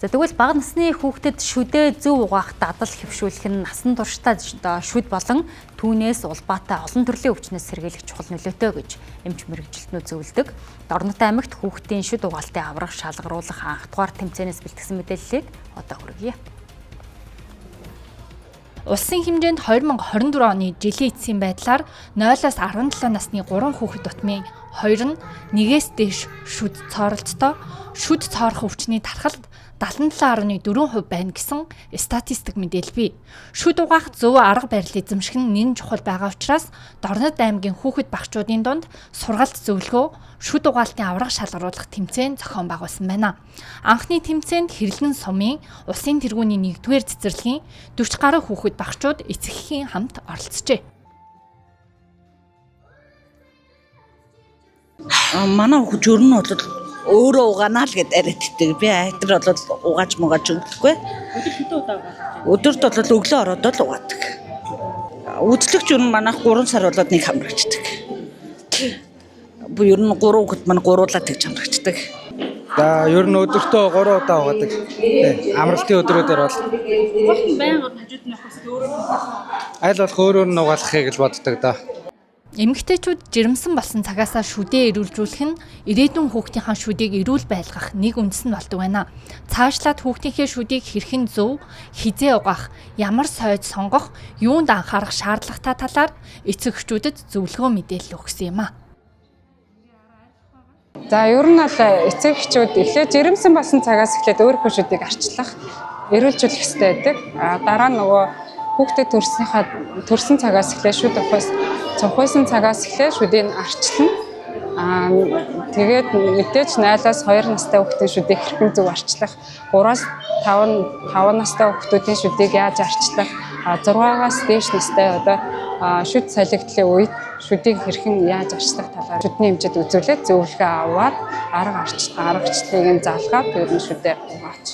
За, тэгвэл бага насны хүүхдэд шүдээ зөв угаах дадал хэвшүүлэх нь насан туршдаа шүд болон түүнээс улбаатай олон төрлийн өвчнөөс сэргийлэх чухал нөлөөтэй гэж эмч мэргэжилтнүүд зөвлөдөг. Дорнот аймагт хүүхдийн шүд угаалтыг аврах, шалгаруулах анх дугаар тэмцээнээс бэлтгэсэн мэдээллийг одоо хүргье. Улсын хэмжээнд 2024 оны жилийн эцсийн байдлаар 0-аас 17 насны 3 хүүхэд тутмын 2 нь нэгээс дээш шүд цооролцтой, шүд цоорох өвчний тархалт 77.4% байна гэсэн статистик мэдээлэл бий. Шүд угаах зөв арга барил эзэмших нь нэн чухал байгаа учраас Дорнод аймгийн хүүхэд багчуудын дунд сургалт зөвлөгөө, шүд угаалтын аварга шалгаруулах тэмцээн зохион байгуулсан байна. Анхны тэмцээнд Хэрлэн сумын улсын тэргүүний 1-р цэцэрлэгийн 40 гаруй хүүхэд багчууд эцэг эхийн хамт оролцжээ. Манай хүүхэд ер нь бол өөрөө угаанаа л гэд яриаддаг. Би айтар бол угааж мугааж өгдөггүй. Өдөр хэдэн удаа угаадаг? Өдөрт бол өглөө ороод л угаадаг. Үзлэгч ер нь манайх 3 сар болоод нэг хамрагчдаг. Ер нь 3 хүүхэд маань гуруулаа тэгж хамрагчдаг. За, ер нь өдөртөө 3 удаа угаадаг. Тий. Амралтын өдрүүдээр бол Угаалт нь байнга хажууд нь явах өөрөө аль болох өөрөөр нь угаалгахыг л боддог доо. Эмэгтэйчүүд жирэмсэн болсон цагаасаа шүдээ эрүүлжүүлэх нь ирээдүйн хүүхдийнхаа шүдийг эрүүл байлгах нэг үндэс нь болдог байна. Цаашлаад хүүхдийнхээ шүдийг хэрхэн зөв, хэзээ угаах, ямар сойж сонгох, юунд анхаарах шаардлагатай талаар эцэг эхчүүдэд зөвлөгөө мэдээлэл өгсөн юм а. За, ер нь бол эцэг эхчүүд эхлээд жирэмсэн болсон цагаас эхлээд өөрийнхөө шүдийг арчлах, эрүүлжүүлэх хэрэгтэй байдаг. А дараа нь нөгөө хүүхдэд төрснийхаа төрсэн цагаас эхлээд шүд ухаас цунхуйсан цагаас эхлээд шүдийг арчлана. Аа, тэгээд мэдээж 0-аас 2 настай хүүхдийн шүдийг хэрхэн зөв арчлах, 3-аас 5 настай хүүхдүүдийн шүдийг яаж арчлах, 6-аас дээш настай одоо шүд солигдлын үед шүдийг хэрхэн яаж арчлах талаар шүдний эмчид үзүүлээд зөвлөгөө аваад арга арчилгаа аргачлалыг нь залгаад ер нь шүдээ угаач.